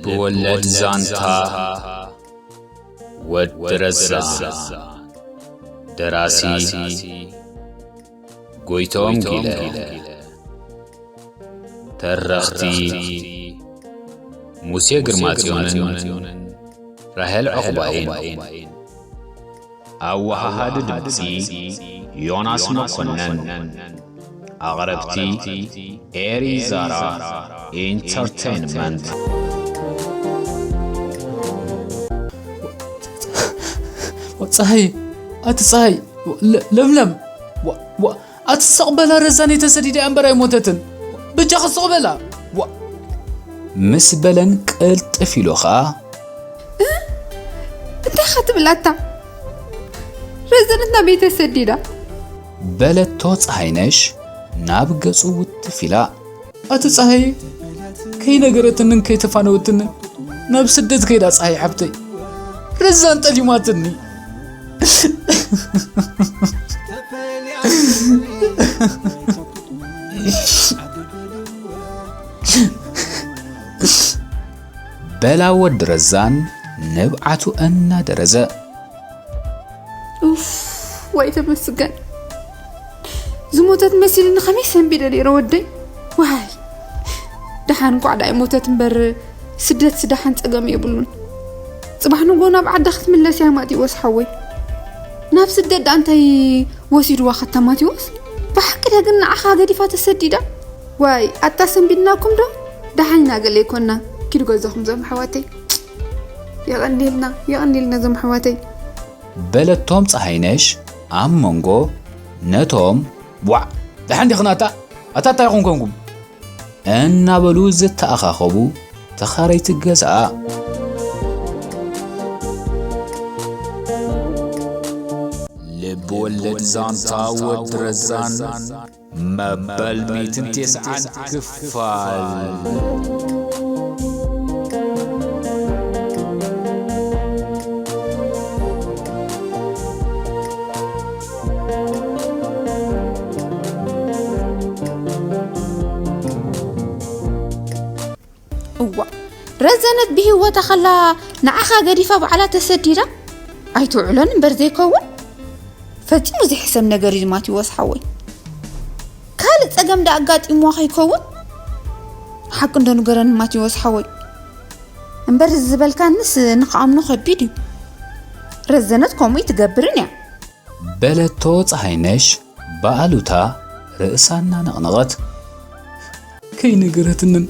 ልብ ወለድ ዛንታ ወዲ ረዛን። ደራሲ ጎይቶም ጊለ። ተረኽቲ ሙሴ ግርማጽዮንን ራሄል ዑቕባይን። ኣወሃሃዲ ድምጺ ዮናስ መኮነን። ኣቕረብቲ ኤሪ ዛራ ኢንተርቴይንመንት። ጸሃይ፣ ኣቲ ጸሃይ፣ ለ-፣ ለምለም፣ ዋ-፣ ዋ-፣ ኣቲ ስቕ በላ ረዛነይ ተሰዲዳ እያ እምበር ኣይሞተትን። በጃኺ ስቕ በላ። ዋ-፣ ምስ በለን ቅልጥፍ ኢሉ ኸኣ እንታይ ኢኻ ትብል ኣታ? ረዘነት ናበይ ተሰዲዳ? በለቶ ጸሃይነሽ ናብ ገጹ ውትፍ ኢላ። ኣቲ ጸሃይ ከይነገረትንን ከይተፋነወትንን ናብ ስደት ከይዳ ጸሃይ ሓብተይ። ረዛን ጠሊማትኒ። በላ ወዲ ረዛን ንብዓቱ እናደረዘ። ኡፍ፣ ዋይ ተመስገን። ዝሞተት መሲልኒ ከመይ ሰንቢደ ነይረ ወደይ። ዋይ፣ ደሓን እንኳዕ ደኣ ይሞተት እምበር ስደትሲ ደሓን ጸገም የብሉን። ጽባሕ ንግሆ ናብ ዓዳ ክትምለስ እያ ማቴዎስ ሓወይ። ናብ ስደት ደኣ እንታይ ወሲድዋ ከታ ማቴዎስ? ብሓቂ ድያ ግን ንዓኻ ገዲፋ ተሰዲዳ? ዋይ፣ ኣታ ሰንቢድናኩም ዶ? ደሓን ኢና ገለ ኣይኮንና። ኪዱ ገዛኹም ዞም ኣሕዋተይ። የቐንየልና፣ የቐንየልና ዞም ኣሕዋተይ። በለቶም ጸሃይነሽ ኣብ መንጎ ነቶም ዋዕ ደሓን ዲኽን ኣታ? ኣታ እንታይ ኢኹም ኮንኩም? እናበሉ ዝተኣኻኸቡ ተኻረይቲ ገዛኣ። ልብ ወለድ ዛንታ ወዲ ረዛን መበል ሚእትን ተስዓን ክፋል። እዋ፣ ረዘነት ብህይወታ ከላ ንዓኻ ገዲፋ ባዕላ ተሰዲዳ? ኣይትውዕሎን እምበር ዘይከውን። ፈጺሙ ዘይሕሰብ ነገር እዩ ማቴዎስ ሓወይ። ካልእ ጸገም ደኣ ኣጋጢምዋ ከይከውን? ሓቂ እንዶ ንገረኒ ማቴዎስ ሓወይ። እምበር እዚ ዝበልካንስ ንኽኣምኖ ከቢድ እዩ። ረዘነት ከምኡ ኣይትገብርን እያ። በለቶ ጸሃይነሽ ብኣሉታ ርእሳ እናነቕነቐት። ከይነገረትንን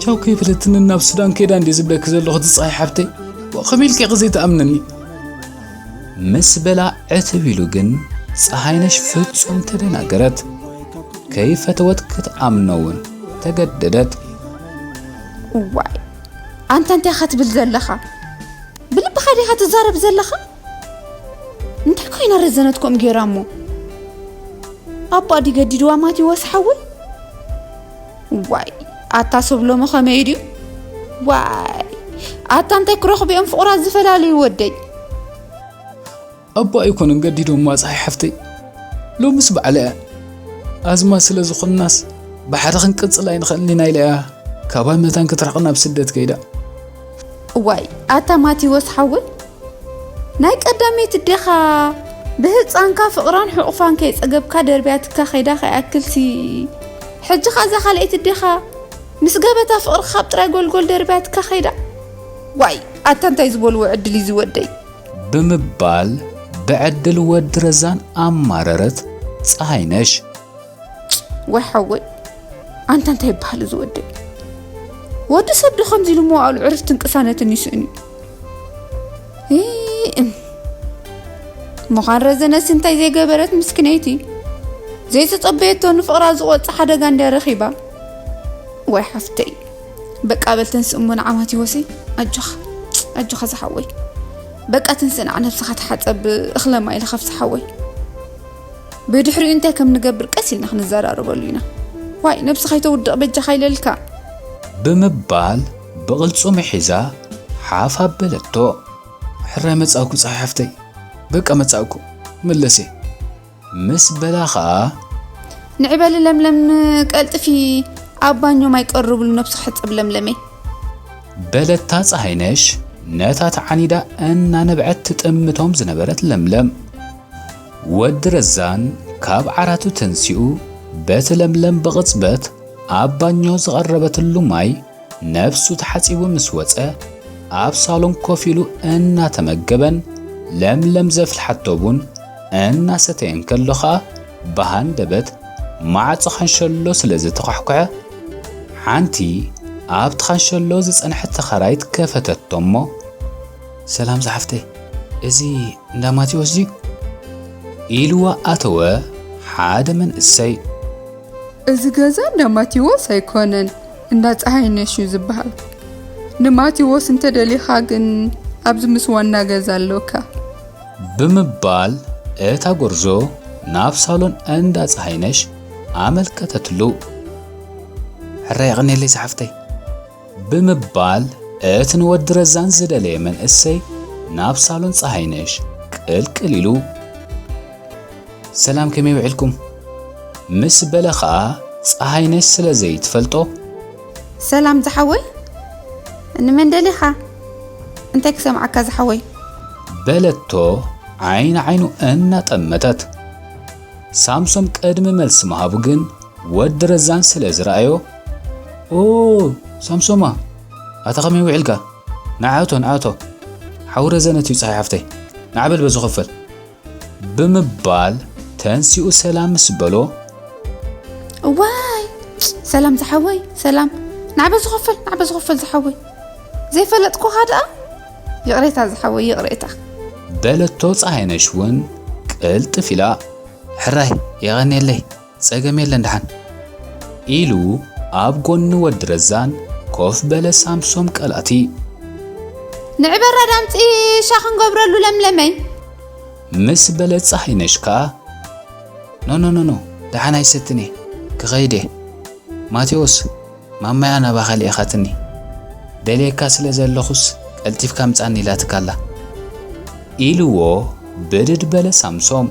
ቻው ከይበለትንን ናብ ሱዳን ከይዳ እንድየ ዝብለኪ ዘለኹ እቲ ጸሃይ ሓብተይ። ዋ፣ ከመይ ኢልኪ ኢኺ ዘይትኣምንኒ? ምስ በላ ዕትብ ኢሉ ግን ጸሃይነሽ ፍጹም ተደናገረት። ከይፈተወት ክትኣምኖ እውን ተገደደት። እዋይ፣ ኣንታ እንታይ ኢኻ ትብል ዘለኻ? ብልብኻ ዲኻ ትዛረብ ዘለኻ? እንታይ ኮይና ረዘነት ከምኡ ገይራ እሞ? ኣባ ድዩ ገዲድዋ ማቴዎስ ሓወይ? ዋይ፣ ኣታ ሰብ ሎሚ ከመይ ድዩ? ዋይ፣ ኣታ እንታይ ክረኽቡ እዮም ፍቑራት ዝፈላለዩ ወደይ? ኣባ ኣይኮነን ገዲዶማ ጸሃይ ሓፍተይ። ሎምስ ባዕላ እያ። ኣዝማድ ስለ ዝኾንናስ ብሓደ ክንቅጽል ኣይንኽእልን ኢና ኢላ እያ ካባይ መታን ክትርሕቕ ናብ ስደት ከይዳ። እዋይ፣ ኣታ ማቴዎስ ሓወይ፣ ናይ ቀዳመይቲ ኣዴኻ ብህጻንካ ፍቕራን ሕቑፋን ከይጸገብካ ደርብያትካ ከይዳ ከይኣክልሲ፣ ሕጂ ኸኣ እዛ ካልኣይቲ ኣዴኻ ምስ ገበታ ፍቕርኻ ካብ ጥራይ ጎልጎል ደርብያትካ ከይዳ። ዋይ፣ ኣታ እንታይ ዝበልዎ ዕድል እዩ ዝወደይ? ብምባል ብዕድል ወዲ ረዛን ኣማረረት ጸሃይነሽ። ወይ ሓወይ፣ ኣንታ እንታይ ይበሃል እዚ ወደይ? ወዲ ሰብ ዶ ከምዚ ኢሉ መዋእሉ ዕርፍትን ቅሳነትን ይስእን እዩ? እ፣ እም። ምዃን ረዘነሲ እንታይ ዘይገበረት ምስክነይቲ? ዘይተጸበየቶ ንፍቕራ ዝቖጽ ሓደጋ እንድያ ረኺባ። ወይ ሓፍተይ፣ በቃ በል ተንስእ እሞ ንዓ ማቴዎሰይ፣ ኣጆኻ፣ ኣጆኻ ዝሓወይ። በቃ ተንስእ ንዓ ነብስኻ ተሓጸብ፣ እኽለ ማይ ኢለ ከፍስሓወይ። ብድሕሪኡ እንታይ ከም ንገብር ቀስ ኢልና ክንዘራረበሉ ኢና። ዋይ፣ ነብስኻ ኣይተውድቕ በጃኻ ኢለልካ። ብምባል ብቕልጹም ሒዛ ሓፍ ኣበለቶ። ሕራይ መጻእኩ ጸሓይ ሓፍተይ፣ በቃ መጻእኩ፣ ምለሴ። ምስ በላ ኸኣ፣ ንዒ በሊ ለምለም፣ ቀልጥፊ፣ ኣብ ባኞ ማይ ቀርብሉ፣ ነብሱ ሕጸብ ለምለመይ። በለታ ፀሃይነሽ ነታ ተዓኒዳ እናነብዐት ትጥምቶም ዝነበረት ለምለም። ወዲ ረዛን ካብ ዓራቱ ተንሲኡ በቲ ለምለም ብቕጽበት ኣብ ባኞ ዝቐረበትሉ ማይ ነብሱ ተሓጺቡ ምስ ወጸ ኣብ ሳሎን ኮፍ ኢሉ እናተመገበን ለምለም ዘፍልሓቶ ቡን እናሰተየን ከሎ ኸኣ ብሃንደበት ማዕጾ ኻንሸሎ ስለ ዝተዃሕኩሐ ሓንቲ ኣብቲ ኻንሸሎ ዝጸንሐት ተኻራይት ከፈተቶ እሞ፣ "ሰላም ዝሓፍተይ፣ እዚ እንዳ ማቴዎስ ድዩ?" ኢልዋ ኣተወ ሓደ መንእሰይ። "እዚ ገዛ እንዳ ማቴዎስ ኣይኮነን፣ እንዳ ጸሃይነሽ እዩ ዝበሃል። ንማቴዎስ እንተደሊኻ ግን ኣብዚ ምስ ዋና ገዛ ኣለካ" ብምባል እታ ጎርዞ ናብ ሳሎን እንዳ ጸሃይነሽ ኣመልከተትሉ። "ሕራይ የቐንየለይ ዝሓፍተይ" ብምባል እቲ ንወዲ ረዛን ዝደለየ መንእሰይ ናብ ሳሎን ጸሃይነሽ ቅልቅል ኢሉ፣ "ሰላም፣ ከመይ ውዒልኩም?" ምስ በለ ኸኣ ጸሃይነሽ ስለ ዘይትፈልጦ፣ "ሰላም ዝሓወይ፣ ንመን ደሊኻ? እንታይ ክሰምዓካ ዝሓወይ?" በለቶ ዓይኒ ዓይኑ እናጠመተት። ሳምሶም ቅድሚ መልሲ ምሃቡ ግን ወዲ ረዛን ስለ ዝረኣዮ፣ "ኦ፣ ሳምሶማ፣ ኣታ ኸመይ ውዒልካ? ንዓቶ፣ ንዓቶ። ሓው ረዘነት እዩ ጸሃይ ሓፍተይ። ንዓ በል በዚ ኸፈል" ብምባል ተንሲኡ ሰላም ምስ በሎ፣ "እዋይ፣ ሰላም ዝሓወይ፣ ሰላም። ንዓ በዚ ኸፈል፣ ንዓ በዚ ኸፈል ዝሓወይ። ዘይፈለጥኩኻ ደኣ? ይቕሬታ ዝሓወይ፣ ይቕሬታ" በለቶ ጸሃይነሽ እውን ቅልጥፍ ኢላ፣ "ሕራይ፣ የቐንየለይ፣ ጸገም የለን ደሓን" ኢሉ ኣብ ጎኒ ወዲ ረዛን ኮፍ በለ ሳምሶም ቀላቲ። "ንዕበራ ዳምጺ ሻ ክንገብረሉ ለምለመይ" ምስ በለ ጸሃይነሽ ከኣ፣ "ኖ፣ ኖ፣ ኖ፣ ኖ፣ ደሓን ኣይሰትን እየ፣ ክኸይድ እየ። ማቴዎስ፣ ማማያ ናባኻ ልኢኻትኒ። ደልየካ ስለ ዘለኹስ ቀልጢፍካ ምጻኒ" ኢላትካ ኣላ። ኢልዎ ብድድ በለ ሳምሶም።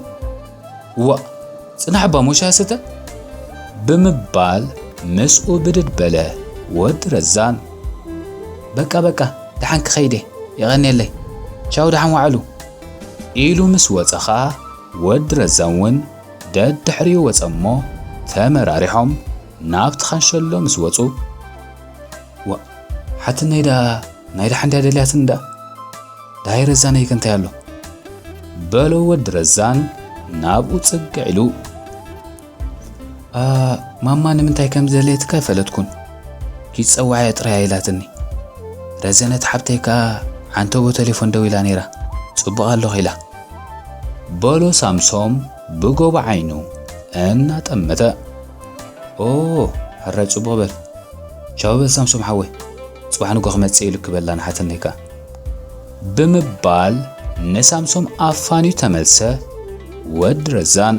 "ዋእ፣ ጽናሕ እባ ሞሻ ስተ" ብምባል ምስኡ ብድድ በለ ወዲ ረዛን። "በቃ፣ በቃ፣ ደሓን ክኸይድ እየ፣ የቐንየለይ። ቻው፣ ደሓን ዋዕሉ" ኢሉ ምስ ወጸ ኸኣ ወዲ ረዛን እውን ደድሕሪኡ ወጸ እሞ ተመራሪሖም ናብቲ ኻንሸሎ ምስ ወጹ፣ "ዋእ፣ ሓትነይ ደኣ ናይ ደሓን ድያ ደልያትኒ ደኣ? ደሃይ ረዛነይ ከ እንታይ ኣሎ?" በሎ ወዲ ረዛን ናብኡ ጽግዕ ኢሉ። "ኣ፣ ማማ ንምንታይ ከም ዝደለየትካ ኣይፈለጥኩን። ኪድ ጸውዓያ ጥራይ እያ ኢላትኒ። ረዘነት ሓብተይ ከኣ ዓንተቦ ቴሌፎን ደዊላ ነይራ። ጽቡቕ ኣለኹ ኢላ" በሎ ሳምሶም ብጎቦ ዓይኑ እናጠመተ። "ኦ፣ ሕራይ ጽቡቕ በል። ቻው በል ሳምሶም ሓወይ፣ ጽባሕ ንጎ ክመጽእ ኢሉ ክበላ ንሓትነይ ከኣ" ብምባል ንሳምሶም ኣፋንዩ ተመልሰ ወዲ ረዛን።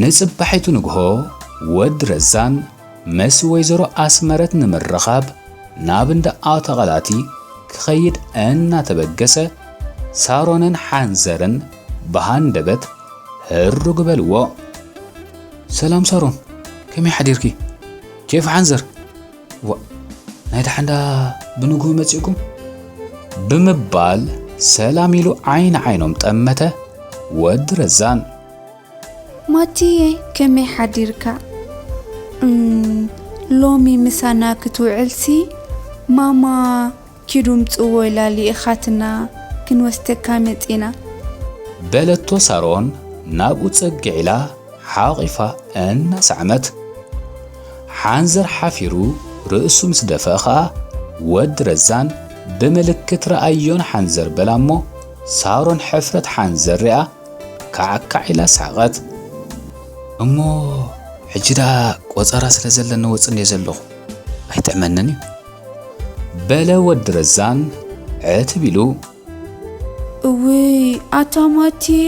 ንጽባሒቱ ንግሆ ወዲ ረዛን ምስ ወይዘሮ ኣስመረት ንምርኻብ ናብ እንዳ ኣቶ ቐላቲ ክኸይድ እናተበገሰ፣ ሳሮንን ሓንዘርን ብሃንደበት ህሩግ በልዎ። "ሰላም ሳሮን፣ ከመይ ሓዲርኪ? ኬፍ ሓንዘር? ዋእ፣ ናይ ደሓንዳ ብንግሆ መጺእኩም?" ብምባል ሰላም ኢሉ ዓይኒ ዓይኖም ጠመተ ወዲ ረዛን። "ማቲየ፣ ከመይ ሓዲርካ? እም፣ ሎሚ ምሳና ክትውዕልሲ ማማ ኪዱ ምጽዎ ኢላ ልኢኻትና፣ ክንወስደካ መጺና" በለቶ ሳሮን ናብኡ ጽግዕ ኢላ ሓቒፋ እናሰዓመት። ሓንዘር ሓፊሩ ርእሱ ምስ ደፍአ ኸኣ ወዲ ረዛን ብምልክት ረኣዮ ንሓንዘር በላ እሞ ሳሮን ሕፍረት ሓንዘር ሪኣ ካዕካዕ ኢላ ሰሓቐት። እሞ ሕጂ ደኣ ቆጸራ ስለ ዘለኒ ወጽእ እንድየ ዘለኹ፣ ኣይጥዕመንን እዩ በለ ወዲ ረዛን ዕትብ ኢሉ። እውይ ኣታ ማቲየ፣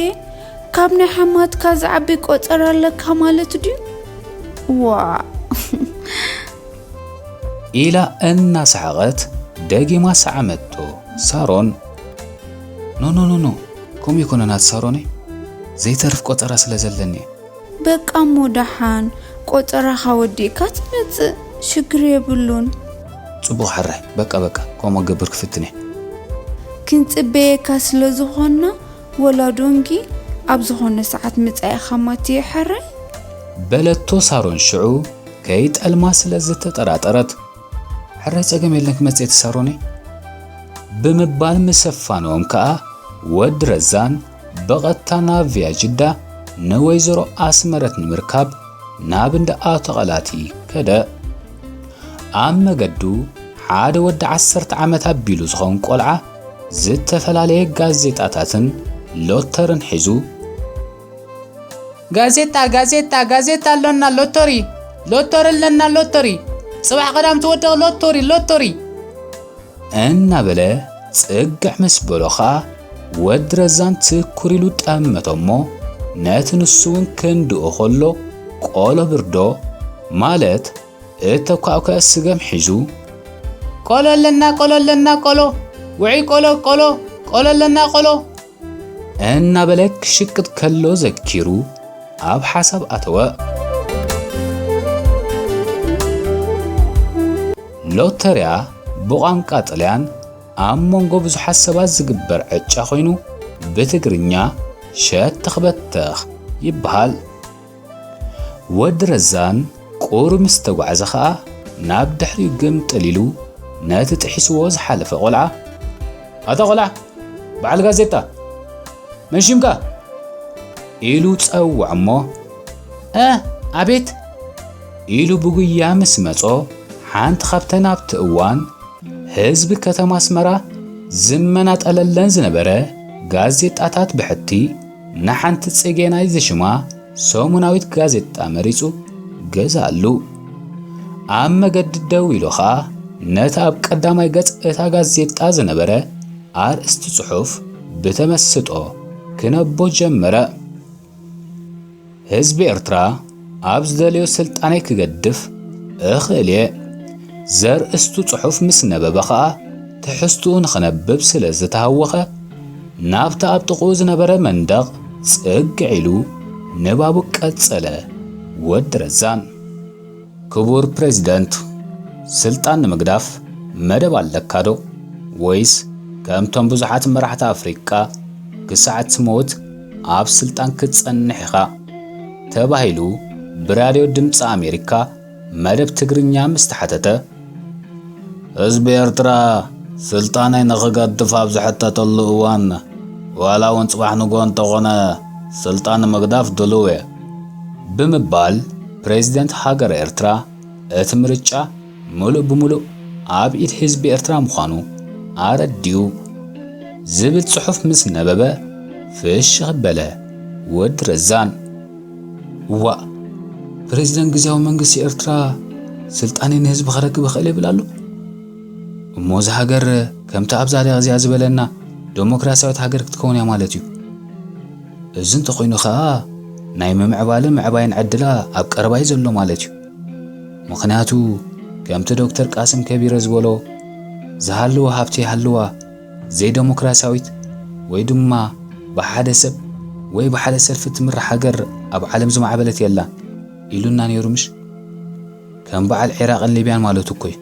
ካብ ናይ ሓማትካ ዝዓቢ ቆጸራ ኣለካ ማለት ድዩ? ዋእ፣ ኢላ እናሰሓቐት ደጊማ ሰዓመቶ። ሳሮን፣ ኖ፣ ኖ፣ ኖ፣ ኖ፣ ከምኡ ኣይኮነን ኣቲ ሳሮነይ፣ ዘይተርፍ ቆጸራ ስለ ዘለኒ እየ። በቃ እሞ ደሓን ቆጸራኻ ወዲእካ ትመጽእ፣ ሽግር የብሉን። ጽቡቕ ሕራይ፣ በቃ፣ በቃ፣ ከምኡ ክገብር ክፍትን እየ። ክንጽበየካ ስለ ዝኾንና፣ ወላ ዶንጊ ኣብ ዝኾነ ሰዓት ምጻእ ኢኻ ማቲ ሕራይ። በለቶ ሳሮን ሽዑ ከይጠልማ ስለ ዝተጠራጠረት፣ ሕራይ ጸገም የለን ክመጽእ እየ ሳሮነይ ብምባል ምስ ኣፋነዎም ከኣ ወዲ ረዛን ብቐጥታ ናብ ቪያ ጅዳ ንወይዘሮ ኣስመረት ንምርካብ ናብ እንዳ ኣቶ ቐላቲ ከደ። ኣብ መገዱ ሓደ ወዲ ዓሰርተ ዓመት ኣቢሉ ዝኸውን ቆልዓ ዝተፈላለየ ጋዜጣታትን ሎተርን ሒዙ፣ ጋዜጣ፣ ጋዜጣ፣ ጋዜጣ ኣሎና ሎቶሪ፣ ሎቶሪ ኣለና ሎቶሪ፣ ጽባሕ ቀዳም ትወድቕ ሎቶሪ፣ ሎቶሪ እናበለ ጽግዕ ምስ በሎ ኸኣ ወዲ ረዛን ትኩር ኢሉ ጠመቶ እሞ ነቲ ንሱ እውን ክንድኦ ከሎ ቆሎ ብርዶ ማለት እተኳእኮ ስገም ሒዙ፣ ቆሎ ኣለና፣ ቆሎ ኣለና፣ ቆሎ፣ ውዑይ ቆሎ፣ ቆሎ፣ ቆሎ ኣለና፣ ቆሎ እናበለ ክሽቅጥ ከሎ ዘኪሩ ኣብ ሓሳብ ኣተወ። ሎተርያ ብቋንቋ ጥልያን ኣብ መንጎ ብዙሓት ሰባት ዝግበር ዕጫ ኮይኑ ብትግርኛ ሸተኽ በተኽ ይበሃል። ወዲ ረዛን ቁሩብ ምስ ተጓዕዘ ኸኣ ናብ ድሕሪኡ ግምጥል ኢሉ ነቲ ጥሒስዎ ዝሓለፈ ቆልዓ፣ ኣታ ቆልዓ፣ በዓል ጋዜጣ፣ መን ሽምካ? ኢሉ ጸውዖ እሞ፣ እ፣ ኣቤት! ኢሉ ብጉያ ምስ መጾ፣ ሓንቲ ካብተን ኣብቲ እዋን ህዝቢ ከተማ ኣስመራ ዝመናጠለለን ዝነበረ ጋዜጣታት ብሕቲ ንሓንቲ ጽጌናይ ዝሽማ ሰሙናዊት ጋዜጣ መሪጹ ገዝኣሉ። ኣብ መገዲ ደው ኢሉ ኸኣ ነቲ ኣብ ቀዳማይ ገጽ እታ ጋዜጣ ዝነበረ ኣርእስቲ ጽሑፍ ብተመስጦ ክነቦ ጀመረ። ህዝቢ ኤርትራ ኣብ ዝደለዮ ስልጣነይ ክገድፍ እኽእል እየ። ዘርእስቱ ጽሑፍ ምስ ነበበ ኸኣ ትሕዝትኡ ንኽነብብ ስለ ዝተሃወኸ፣ ናብቲ ኣብ ጥቕኡ ዝነበረ መንደቕ ጽግዕ ኢሉ ንባቡ ቀጸለ። ወዲ ረዛን። ክቡር ፕሬዚደንት፣ ስልጣን ንምግዳፍ መደብ ኣለካ ዶ? ወይስ ከምቶም ብዙሓት መራሕቲ ኣፍሪቃ ክሳዕ ትሞት ኣብ ስልጣን ክትጸንሕ ኢኻ? ተባሂሉ ብራድዮ ድምፂ ኣሜሪካ መደብ ትግርኛ ምስ ተሓተተ፣ ህዝቢ ኤርትራ ስልጣነይ ንኽገድፍ ኣብ ዝሕተተሉ እዋን፣ ዋላ እውን ጽባሕ ንግሆ እንተኾነ ስልጣን ንምግዳፍ ድሉው እየ ብምባል ፕሬዚደንት ሃገረ ኤርትራ እቲ ምርጫ ምሉእ ብምሉእ ኣብ ኢድ ህዝቢ ኤርትራ ምዃኑ ኣረዲኡ ዝብል ጽሑፍ ምስ ነበበ ፍሽኽ በለ ወዲ ረዛን። እዋእ፣ ፕሬዚደንት ግዝያዊ መንግስቲ ኤርትራ ስልጣነይ ንህዝቢ ከረክብ እኽእል እብል ኣሎ? እሞ እዛ ሃገር ከምቲ ኣብ ዛዲግ እዚኣ ዝበለና ደሞክራሲያዊት ሃገር ክትከውን እያ ማለት እዩ። እዚ እንተኾይኑ ኸኣ ናይ ምምዕባልን ምዕባይን ዕድላ ኣብ ቀረባ እዩ ዘሎ ማለት እዩ። ምኽንያቱ ከምቲ ዶክተር ቃስም ከቢረ ዝበሎ፣ ዝሃለወ ሃብቲ ይሃልዋ፣ ዘይደሞክራሲያዊት ወይ ድማ ብሓደ ሰብ ወይ ብሓደ ሰልፊ ትምራሕ ሃገር ኣብ ዓለም ዝማዕበለት የላን ኢሉና ነይሩ ምሽ? ከም በዓል ዒራቕን ሊብያን ማለቱ እኮ እዩ።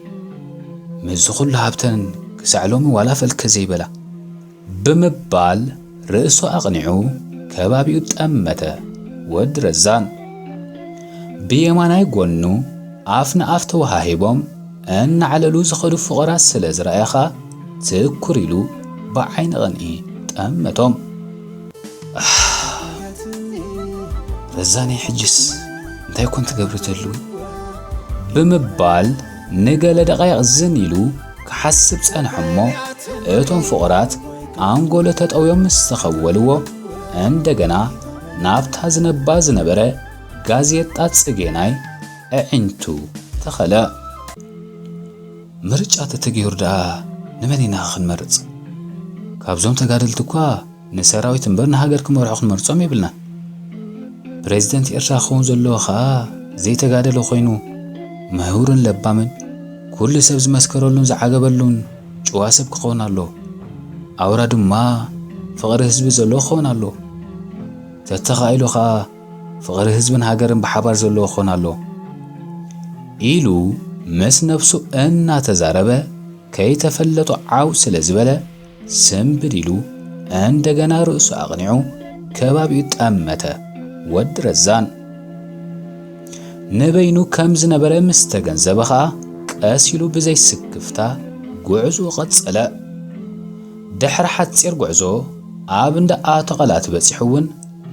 ምስዚ ኩሉ ሃብተን ክሳዕ ሎሚ ዋላ ፈልከ ዘይበላ። ብምባል ርእሱ ኣቕኒዑ ከባቢኡ ጠመተ። ወዲ ረዛን ብየማናይ ጎኑ ኣፍ ንኣፍ ተወሃሂቦም እናዕለሉ ዝኸዱ ፍቑራት ስለ ዝረኣየ ኸኣ ትኩር ኢሉ ብዓይኒ ቕንኢ ጠመቶም። ኣህ፣ ረዛነይ ሕጅስ እንታይ ኮን ትገብሪ ተሉ? ብምባል ንገለ ደቓይቕ ዝን ኢሉ ክሓስብ ጸንሐ እሞ፣ እቶም ፍቑራት ኣንጎሎ ተጠውዮም ምስ ተኸወልዎ፣ እንደገና ናብታ ዝነባ ዝነበረ ጋዜጣ ጽጌናይ ኣዒንቱ ተኸለ። ምርጫ ተተገይሩ ደኣ ንመን ኢና ክንመርጽ? ካብዞም ተጋደልቲ እኳ ንሰራዊት እምበር ንሃገር ክመርሑ ክንመርጾም የብልናን። ፕሬዚደንት ኤርትራ ክኸውን ዘለዎ ኸኣ ዘይተጋደለ ኮይኑ፣ ምሁርን ለባምን፣ ኩሉ ሰብ ዝመስከረሉን ዝዓገበሉን ጭዋ ሰብ ክኸውን ኣሎ። ኣውራ ድማ ፍቕሪ ህዝቢ ዘለዎ ክኸውን ኣሎ። ተተኻኢሉ ኸኣ ፍቕሪ ህዝብን ሃገርን ብሓባር ዘለዎ ክኾን ኣሎ ኢሉ ምስ ነብሱ እናተዛረበ ከይተፈለጦ ዓው ስለ ዝበለ ስምብድ ኢሉ እንደገና ርእሱ ኣቕኒዑ ከባቢኡ ጠመተ። ወዲ ረዛን ንበይኑ ከም ዝነበረ ምስ ተገንዘበ ኸኣ ቀስ ኢሉ ብዘይ ስክፍታ ጉዕዞኡ ቀጸለ። ድሕሪ ሓጺር ጉዕዞ ኣብ እንዳ ኣቶ ቐላት በጺሑ እውን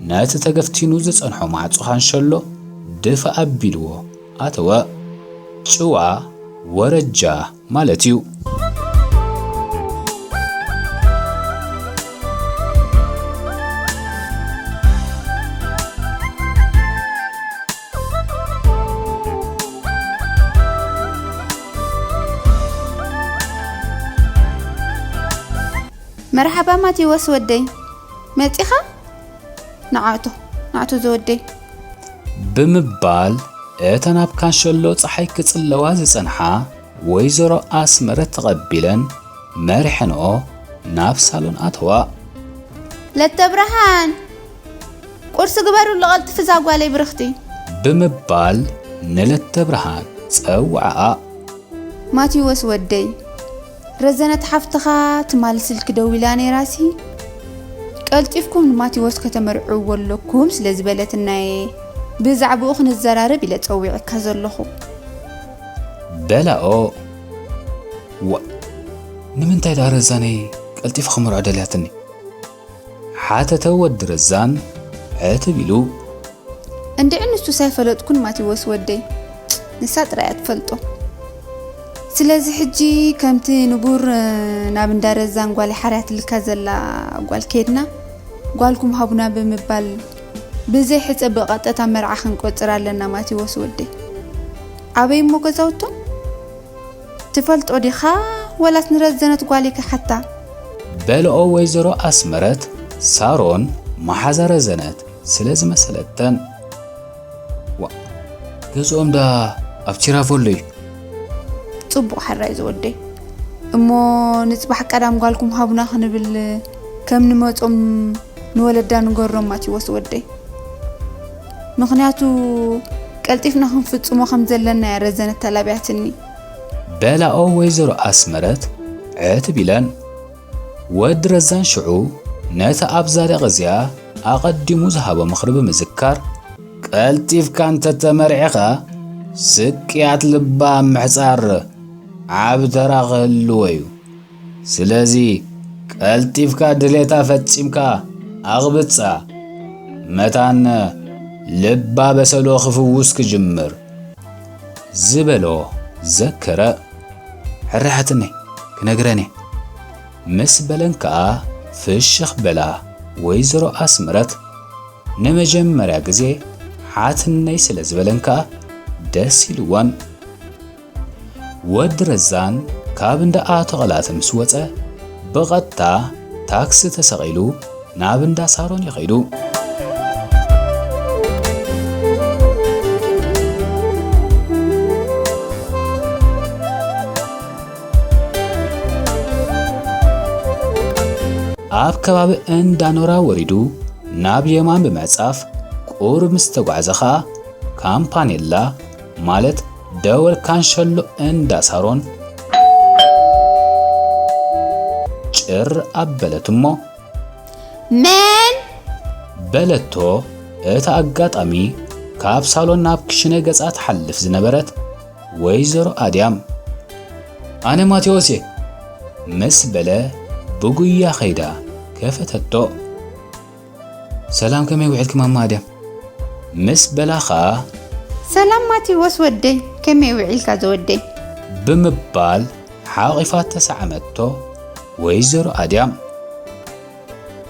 ነቲ ተገፍቲኑ ዝጸንሖ ማዕጾ ካንሸሎ ድፋ ኣቢልዎ ኣተወ። ጭዋ ወረጃ ማለት እዩ። መርሓባ ማቴዎስ ወደይ፣ መጺኻ? ንዓቶ ንዓቶ ዘወደይ። ብምባል እተን ኣብ ካንሸሎ ጸሓይ ክጽለዋ ዝጸንሓ ወይዘሮ ኣስመረት ተቐቢለን መሪሐንኦ ናብ ሳሎን ኣተዋ። ለተብርሃን፣ ቁርሲ ግበሩሉ ቀልጥፊ እዛ ጓለይ ብርኽቲ። ብምባል ንለተብርሃን ጸውዓኣ። ማቴዎስ ወደይ፣ ረዘነት ሓፍትኻ ትማሊ ስልኪ ደዊላ ነይራሲ፣ ቀልጢፍኩም ንማቴዎስ ከተመርዕዎ ኣለኩም ስለ ዝበለትና እየ ብዛዕባኡ ክንዘራረብ ኢለ ጸዊዐካ ዘለኹ። በላኦ። ዋእ፣ ንምንታይ ደኣ ረዛነይ ቀልጢፈ ክምርዖ ደልያትኒ? ሓተተ ወዲ ረዛን ዕትብ ኢሉ። እንድዒ ንሱስ ኣይፈለጥኩን ማቴዎስ ወደይ፣ ንሳ ጥራይ እያ ትፈልጦ። ስለዚ ሕጂ ከምቲ ንቡር ናብ እንዳ ረዛን ጓለይ ሓርያትልካ ዘላ ጓል ከይድና ጓልኩም ሃቡና ብምባል ብዘይ ሕጸ ብቐጥታ መርዓ ክንቆጽር ኣለና ማቴዎስ ወደይ። ኣበይ እሞ ገዛውቶም? ትፈልጦ ዲኻ ወላስ ንረዘነት ጓለይ ክሓታ? በልኦ ወይዘሮ ኣስመረት ሳሮን መሓዛ ረዘነት ስለ ዝመሰለተን። ዋእ፣ ገዝኦም ደኣ ኣብ ቺራቮሎ እዩ። ጽቡቕ ሕራይ ዝወደይ። እሞ ንጽባሕ ቀዳም ጓልኩም ሃቡና ክንብል ከም ንመጾም ንወለዳ ንገሮም ማቴዎስ ወደይ። ምኽንያቱ ቀልጢፍና ክንፍጽሞ ከም ዘለና እያ ረዘነት ተላብያትኒ። በላኦ ወይዘሮ ኣስመረት ዕትብ ኢለን። ወዲ ረዛን ሽዑ ነቲ ኣብ ዛደቕ እዚኣ ኣቐዲሙ ዝሃቦ ምኽሪ ብምዝካር፣ ቀልጢፍካ እንተ ተመርዒኻ ስቅያት ልባ ኣብ ምሕጻር ዓቢ ተራ ክህልዎ እዩ። ስለዚ ቀልጢፍካ ድሌታ ፈጺምካ ኣቕብጻ። መታን ልባ በሰሎ ክፍውስ ክጅምር። ዝበሎ ዘከረ። ሕራይ ሓትነይ ክነግረን እየ። ምስ በለን ከኣ ፍሽኽ በላ። ወይዘሮ ኣስመረት ንመጀመርያ ግዜ ሓትነይ ስለ ዝበለን ከኣ ደስ ኢልወን። ወዲ ረዛን ካብ እንዳ ኣቶ ቐላት ምስ ወጸ ብቐጥታ ታክሲ ተሰቒሉ ናብ እንዳ ሳሮን እዩ ከይዱ። ኣብ ከባቢ እንዳ ኖራ ወሪዱ ናብ የማን ብምዕጻፍ ቁሩብ ምስ ተጓዕዘ ኸኣ ካምፓኔላ ማለት ደወል ካንሸሎ እንዳ ሳሮን ጭር ኣበለት እሞ መን? በለቶ። እቲ ኣጋጣሚ ካብ ሳሎን ናብ ክሽነ ገጻ ትሓልፍ ዝነበረት ወይዘሮ ኣድያም። ኣነ ማቴዎስ እየ ምስ በለ ብጉያ ኸይዳ ከፈተቶ። ሰላም ከመይ ውዒልኪ ማማ ኣድያም? ምስ በላ ኸኣ ሰላም ማቴዎስ ወደይ ከመይ ውዒልካ ዘወደይ? ብምባል ሓቒፋ ተሳዕመቶ ወይዘሮ ኣድያም።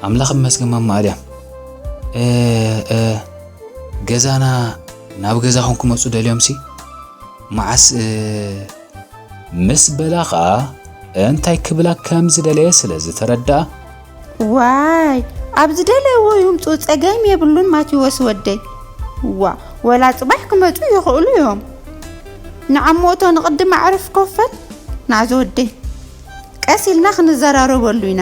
ኣምላኽ ይመስገን ማማ ኣድያም። እ፣ እ፣ ገዛና ናብ ገዛኹም ክመጹ ደልዮምሲ መዓስ እ፣ ምስ በላ ኸኣ እንታይ ክብላ ከም ዝደለየ ስለ ዝተረድኣ። ዋይ ኣብ ዝደለይዎ ይምጹ ጸገም የብሉን ማቴዎስ ወደይ። ዋ ወላ ጽባሕ ክመጹ ይኽእሉ እዮም። ንዓሞቶ ንቕድም ኣዕርፍ ኮፈል። ናዚ ወደይ፣ ቀስ ኢልና ክንዘራረበሉ ኢና።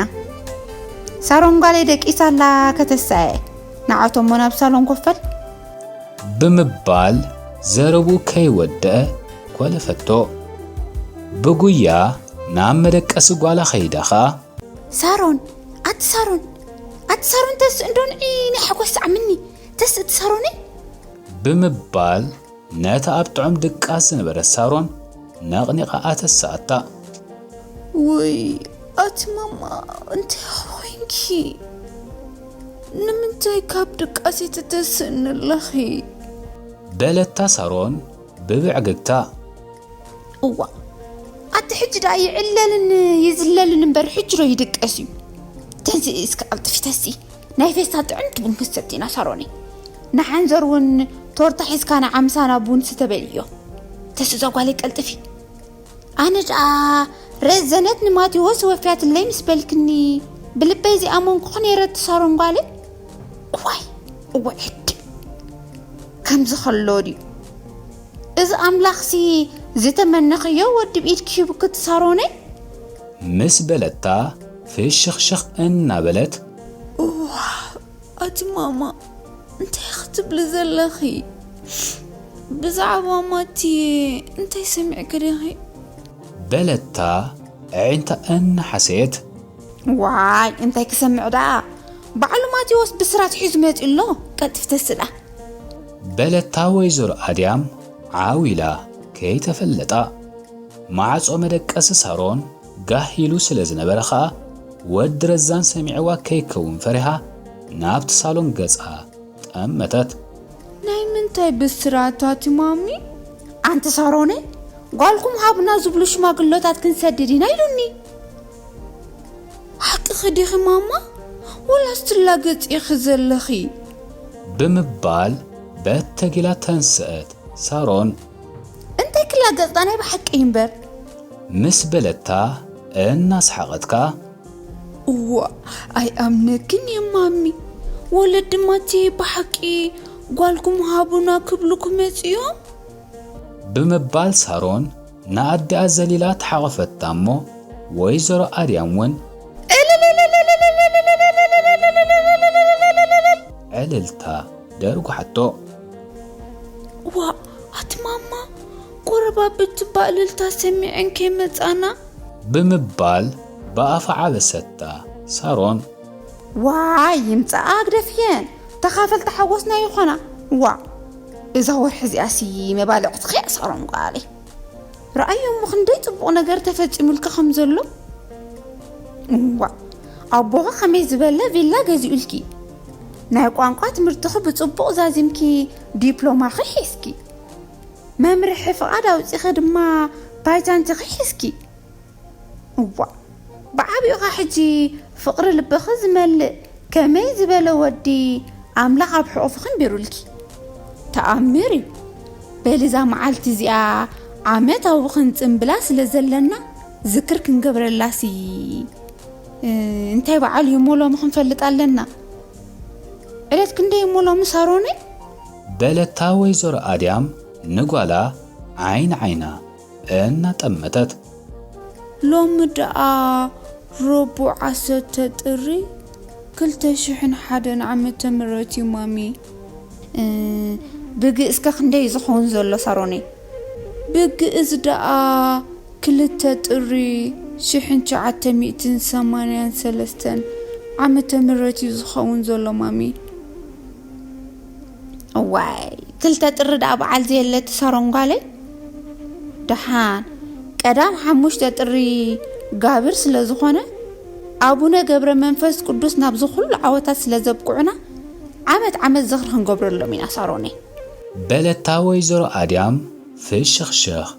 ሳሮን ጓለይ ደቂሳ ኣላ፣ ከተሳየ። ንዓቶሞ ናብ ሳሎን ኮፈል። ብምባል ዘረብኡ ከይወደአ ኮለፈቶ። ብጉያ ናብ መደቀሲ ጓላ ከይዳ ኸኣ። ሳሮን፣ ኣቲ ሳሮን፣ ኣቲ ሳሮን ተስእ እንዶ ንዒ ናይ ሓጎስ ሰዓምኒ። ተስእ እቲ ሳሮነይ። ብምባል ነታ ኣብ ጥዑም ድቃስ ዝነበረት ሳሮን ነቕኒቓ ኣተስኣታ። ውይ ኣቲ ማማ እንታይ ኮይንኪ? ንምንታይ ካብ ድቃስ ትተስእኒ ኣለኺ? በለታ ሳሮን ብብዕግግታ። እዋ ኣቲ ሕጂ ደኣ ይዕለልን ይዝለልን እምበር ሕጂ ዶ ይድቀስ እዩ? ተንስኢ እስከ ቀልጥፊ ተስኢ። ናይ ፌስታል ጥዕምቲ ቡን ክንሰቲ ኢና ሳሮነይ። ንሓንዘር እውን ቶርታ ሒዝካ ንዓ ምሳና ቡን ስተ በልዮ። ተስኢ እዛ ጓለይ ቀልጥፊ። ኣነ ደኣ ረዘነት ንማቴዎስ ወፍያትለይ ምስ በልክኒ ብልበይ ዘይኣመንኩኺ ነይረ እቲ ሳሮን ጓለይ። እዋይ እወ ዕድ ከምዚ ከሎ ድዩ እዚ ኣምላኽሲ ዝተመነኽዮ ወዲ ብኢድኪ ሂቡኪ እቲ ሳሮነይ? ምስ በለታ ፍሽኽሽኽ እናበለት። እዋ ኣቲ ማማ እንታይ ክትብሊ ዘለኺ? ብዛዕባ ማቲ እንታይ ሰሚዕኪ ዲኺ? በለታ ኣዒንታ እናሓሰየት። ዋይ እንታይ ክሰምዕ ደኣ ባዕሉ ማቴዎስ ብስራት ሒዙ መፂኡ ኣሎ። ቀልጥፊ ተስእ ደኣ። በለታ ወይዘሮ ኣድያም ዓው ኢላ ከይተፈለጣ። ማዕጾ መደቀሲ ሳሮን ጋህ ኢሉ ስለ ዝነበረ ኸኣ ወዲ ረዛን ሰሚዕዋ ከይከውን ፈሪሃ ናብቲ ሳሎን ገጻ ጠመተት። ናይ ምንታይ ብስራት ኣቲ ማሚ? ኣንቲ ሳሮነይ ጓልኩም ሃቡና ዝብሉ ሽማግለታት ክንሰድድ ኢና ኢሉኒ። ሓቅኺ ዲኺ ማማ ወላስ ትላገጺ ኢኺ ዘለኺ? ብምባል በተጊላ ተንስአት ሳሮን። እንታይ ክላገጽ ደኣ ናይ ብሓቂ እዩ እምበር። ምስ በለታ እናሰሓቐት ከኣ። እዋ ኣይኣምነክን እየ ማሚ። ወለዲ ማቲ ብሓቂ ጓልኩም ሃቡና ክብሉ ክመጹ እዮም? ብምባል ሳሮን ንኣዲኣ ዘሊላ ተሓቖፈታ እሞ ወይዘሮ ኣድያም እውን ዕልልታ ደርጉሓቶ። ዋእ ኣቲ ማማ ጎረባብቲ እባ እልልታ ሰሚዐን ከይመጻና። ብምባል ብኣፋ ዓበሰታ ሳሮን። ዋይ ይምጻኣ ግደፍየን ተኻፈልቲ ሓጎስና ይኾና። ዋእ እዛ ወርሒ እዚኣሲ መባልዕትኺ እያ ሳሮን ጓለይ። ረኣዮ እሞ ክንደይ ጽቡቕ ነገር ተፈጺሙልኪ ከም ዘሎ። ዋእ ኣቦኺ ከመይ ዝበለ ቪላ ገዚኡልኪ። ናይ ቋንቋ ትምህርትኺ ብጽቡቕ ዛዚምኪ ዲፕሎማኺ ሒዝኪ። መምርሒ ፍቓድ ኣውጺኺ ድማ ፓይታንትኺ ሒዝኪ። እዋእ ብዓቢኡ ኸኣ ሕጂ ፍቕሪ ልብኺ ዝመልእ ከመይ ዝበለ ወዲ ኣምላኽ ኣብ ሕቑፍኺ ኣንቢሩልኪ። ተኣምር እዩ። በሊ እዛ መዓልቲ እዚኣ ዓመታዊ ክንጽንብላ ስለ ዘለና ዝክር ክንገብረላሲ እንታይ በዓል እዩ እሞ ሎሚ ክንፈልጥ ኣለና። ዕለት ክንደይ እሞ ሎሚ ሳሮነይ? በለታ ወይዘሮ ኣድያም ንጓላ ዓይኒ ዓይና እናጠመተት። ሎሚ ደኣ ረቡዕ ዓሰርተ ጥሪ ክልተ ሽሕን ሓደን ዓመተ ምህረት እዩ ማሚ። ብግእዝከ ክንደይ እዩ ዝኸውን ዘሎ ሳሮነይ? ብግእዝ ደኣ ክልተ ጥሪ ሽሕን ትሽዓተ ሚእትን ሰማንያን ሰለስተን ዓመተ ምህረት እዩ ዝኸውን ዘሎ ማሚ። እዋይ ክልተ ጥሪ ደኣ በዓል ዘየለ እቲ ሳሮን ጓለይ። ደሓን ቀዳም ሓሙሽተ ጥሪ ጋብር ስለ ዝኾነ ኣቡነ ገብረ መንፈስ ቅዱስ ናብዚ ኩሉ ዓወታት ስለ ዘብቅዑና ዓመት ዓመት ዝኽሪ ክንገብረሎም ኢና ሳሮነይ። በለታ ወይዘሮ ኣድያም ፍሽኽሽኽ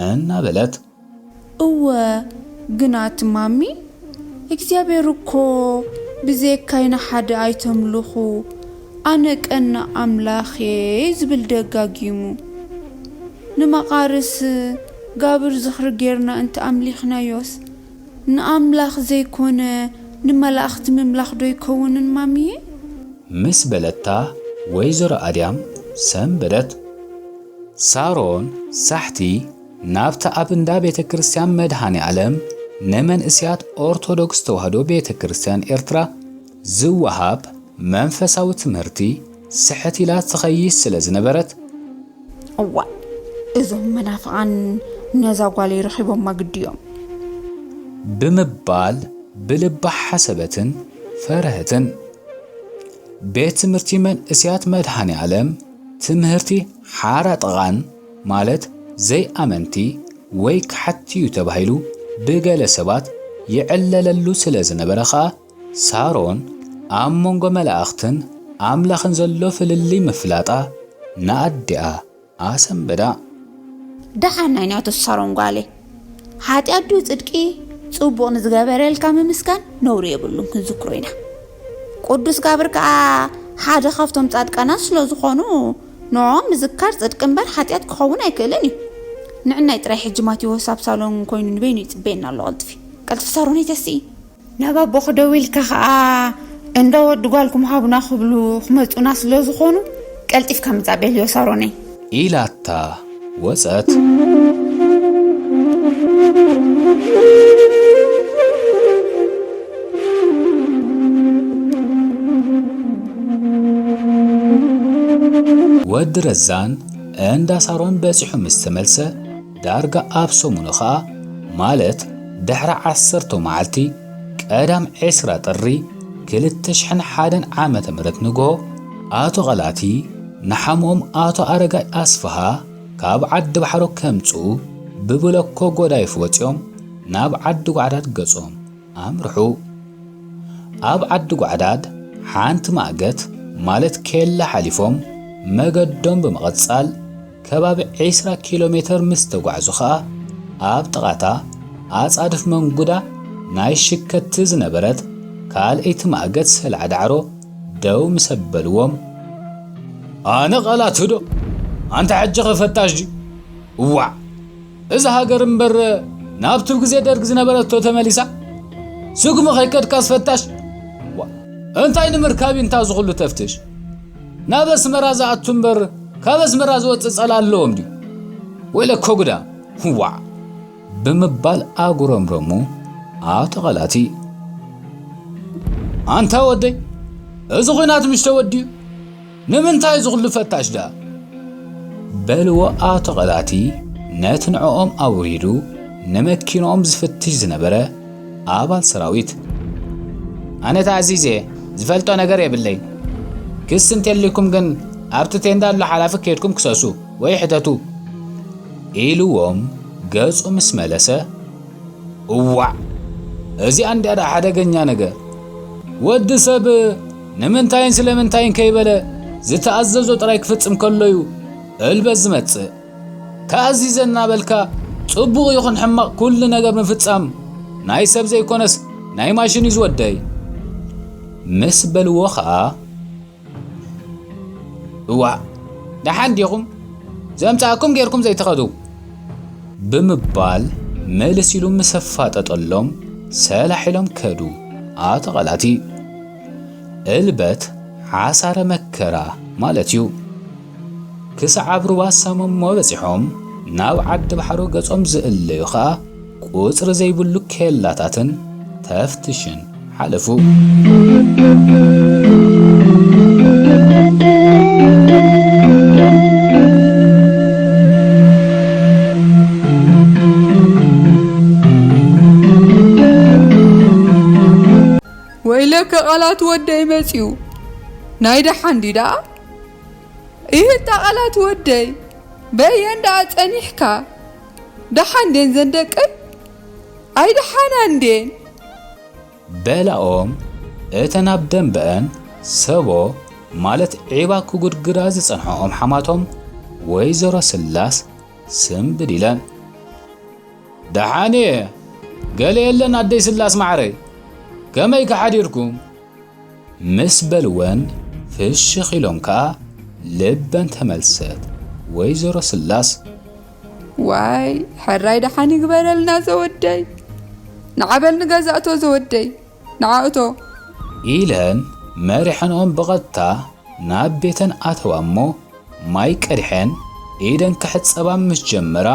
እናበለት። እወ ግን ኣቲ ማሚ እግዚኣብሔር እኮ ብዘይካይ ንሓደ ኣይተምልኹ ኣነ ቀና ኣምላኽ እየ ዝብል ደጋጊሙ። ንመቓርስ ጋብር ዝኽሪ ጌርና እንተ ኣምሊኽናዮስ ንኣምላኽ ዘይኮነ ንመላእኽቲ ምምላኽ ዶ ኣይከውንን ማሚየ? ምስ በለታ ወይዘሮ ኣድያም ሰንበደት። ሳሮን ሳሕቲ ናብታ ኣብ እንዳ ቤተ ክርስቲያን መድኃኔ ዓለም ንመንእስያት ኦርቶዶክስ ተዋህዶ ቤተ ክርስቲያን ኤርትራ ዝወሃብ መንፈሳዊ ትምህርቲ ስሕት ኢላ ትኸይድ ስለ ዝነበረት፣ እዋ እዞም መናፍቓን ነዛ ጓለይ ረኺቦማ ግዲ እዮም። ብምባል ብልባ ሓሰበትን ፈረህትን። ቤት ትምህርቲ መንእስያት መድኃኔ ዓለም ትምህርቲ ሓራጥቓን ማለት ዘይኣመንቲ ወይ ከሓድቲ እዩ ተባሂሉ ብገለ ሰባት ይዕለለሉ ስለ ዝነበረ ኸኣ ሳሮን ኣብ መንጎ መላእኽትን ኣምላኽን ዘሎ ፍልልይ ምፍላጣ ንኣዲኣ ኣሰንበዳ። ደሓን ናይ ናቱ ሳሮን ጓለይ፣ ሓጢኣት ድዩ ጽድቂ? ጽቡቕ ንዝገበረልካ ምምስጋን ነውሪ የብሉን፣ ክንዝክሮ ኢና። ቅዱስ ጋብር ከኣ ሓደ ካብቶም ጻድቃናት ስለ ዝኾኑ ንዕኦም ምዝካር ጽድቂ እምበር ሓጢኣት ክኸውን ኣይክእልን እዩ። ንዕናይ ጥራይ ሕጂ ማቴዎስ ኣብ ሳሎን ኮይኑ ንበይኑ ይጽበየና ኣሎ። ቀልጥፊ ቀልጥፊ ሳሮነይ ተስኢ። ናብ ኣቦኺ ደዊልካ ኸኣ እንዳ ወዲ ጓልኩም ሃቡና ክብሉ ክመጹና ስለ ዝኾኑ ቀልጢፍካ ምጻእ በልዮ ሳሮነይ። ኢላታ ወጸት። ወዲ ረዛን እንዳ ሳሮን በጺሑ ምስ ተመልሰ ዳርጋ ኣብ ሰሙኑ ኸኣ ማለት ድሕሪ ዓሰርተ መዓልቲ ቀዳም ዕስራ ጥሪ ክልተ ሽሕን ሓደን ዓመተ ምህረት ንግሆ ኣቶ ቐላቲ ንሓምኦም ኣቶ ኣረጋይ ኣስፍሃ ካብ ዓዲ ባሕሮ ከምጽኡ ብብለኮ ጎዳይፍ ወጺኦም ናብ ዓዲ ጓዕዳድ ገጾም ኣምርሑ። ኣብ ዓዲ ጓዕዳድ ሓንቲ ማእገት ማለት ኬላ ሓሊፎም መገዶም ብምቕጻል ከባቢ ዕስራ ኪሎ ሜተር ምስ ተጓዕዙ ኸኣ ኣብ ጥቓታ ኣጻድፍ መንጉዳ ናይ ሽከቲ ዝነበረት ካልኣይቲ ማእገት ሰላዕ ዳዕሮ ደው ምስ ኣበልዎም፣ ኣነ ቐላቲ ዶ? ኣንታ ሕጂ ኸ ፈታሽ ድዩ? እዋዕ! እዛ ሃገር እምበር ናብቲ ግዜ ደርግ ዝነበረቶ ተመሊሳ? ስጉሚ ከይከድካስ ፈታሽ? ዋ! እንታይ ንምርካብ እዩ እንታ እዚ ኹሉ ተፍትሽ? ናብ ኣስመራ ዝኣቱ እምበር ካብ ኣስመራ ዝወጽእ ጸላ ኣለዎም ድዩ? ወይለኮ ጉዳ! ዋዕ! ብምባል ኣጉረምረሙ ኣቶ ቐላቲ። ኣንታ ወደይ፣ እዚ ኹናት ምሽ ተወዲኡ? ንምንታይ እዚ ኹሉ ፈታሽ ደኣ? በልዎ ኣቶ ቐላቲ ነቲ ንዕኦም ኣውሪዱ ንመኪንኦም ዝፍትሽ ዝነበረ ኣባል ሰራዊት። ኣነ ተኣዚዘ ዝፈልጦ ነገር የብለይ። ክሲ እንተልይኩም ግን ኣብቲ ቴንዳ ኣሎ ሓላፊ ከይድኩም ክሰሱ ወይ ሕተቱ። ኢልዎም ገጹ ምስ መለሰ፣ እዋዕ! እዚኣ እንድያ ደኣ ሓደገኛ ነገር። ወዲ ሰብ ንምንታይን ስለምንታይን ከይበለ ዝተኣዘዞ ጥራይ ክፍጽም ከሎ'ዩ እልበት ዝመጽእ። ተኣዚዘ እናበልካ ጽቡቕ ይኹን ሕማቕ ኩሉ ነገር ምፍጻም ናይ ሰብ ዘይኮነስ ናይ ማሽን እዩ ዝወደይ። ምስ በልዎ ኸኣ፣ እዋእ፣ ደሓን ዲኹም? ዘምጻእኩም ጌርኩም ዘይትኸዱ? ብምባል ምልስ ኢሉ ምስ ኣፋጠጠሎም ሰላሕ ኢሎም ከዱ። ኣቶ ቐላቲ እልበት ሓሳረ መከራ ማለት እዩ። ክሳዕ ኣብ ሩባ ሳሞሞ በጺሖም ናብ ዓዲ ባሕሮ ገጾም ዝእለዩ ኸኣ ቁጽሪ ዘይብሉ ኬላታትን ተፍትሽን ሓለፉ። ወይለከ ቐላቲ ወደይ መጺኡ ናይ ደሓን ድዩ ደኣ? ይህታ ቐላቲ ወደይ በየን ደኣ ጸኒሕካ? ደሓን ድየን ዘን ደቀይ? ኣይ ደሓና እንድየን። በላኦም እተን ኣብ ደንበአን ሰቦ ማለት ዒባ ክጉድግዳ ዝጸንሐኦም ሓማቶም ወይዘሮ ስላስ ስምብድ ኢለን። ደሓን እየ፣ ገለ የለን ኣደይ ስላስ ማዕረይ፣ ከመይ ከ ሓዲርኩም? ምስ በልወን ፍሽኽ ኢሎም ከኣ ልበን ተመልሰት። ወይዘሮ ስላስ ዋይ ሕራይ ደሓን ይግበረልና ዘወደይ፣ ንዓበል ንገዛእቶ ዘወደይ፣ ንዓእቶ። ኢለን መሪሐንኦም ብቐጥታ ናብ ቤተን ኣተዋ እሞ ማይ ቀዲሐን ኢደን ክሕጸባ ምስ ጀመራ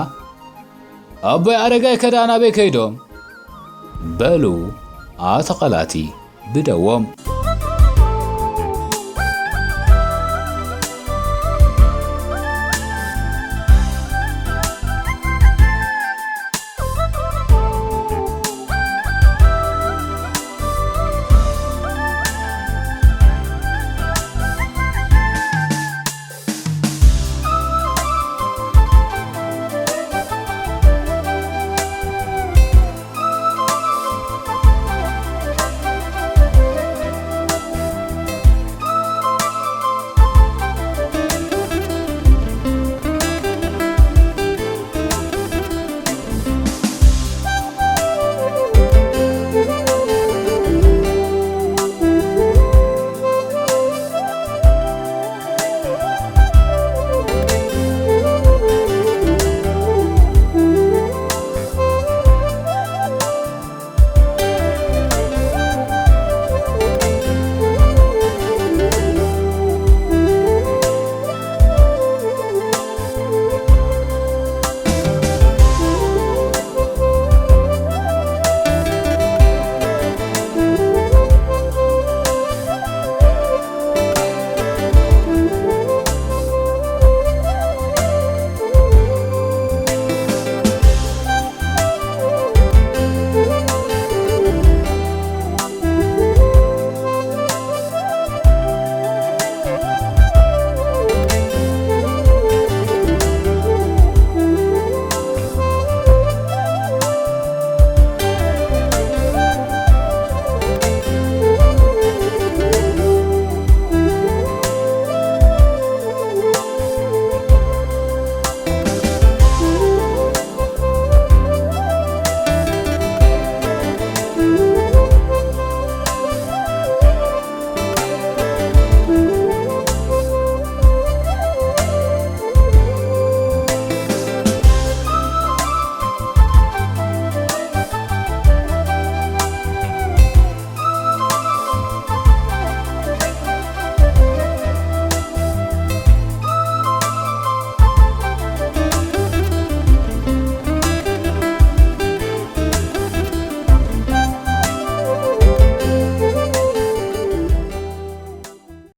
ኣቦይ ኣረጋይ ከዳ ናበይ ከይዶም? በሉ ኣቶ ቐላቲ ብደዎም።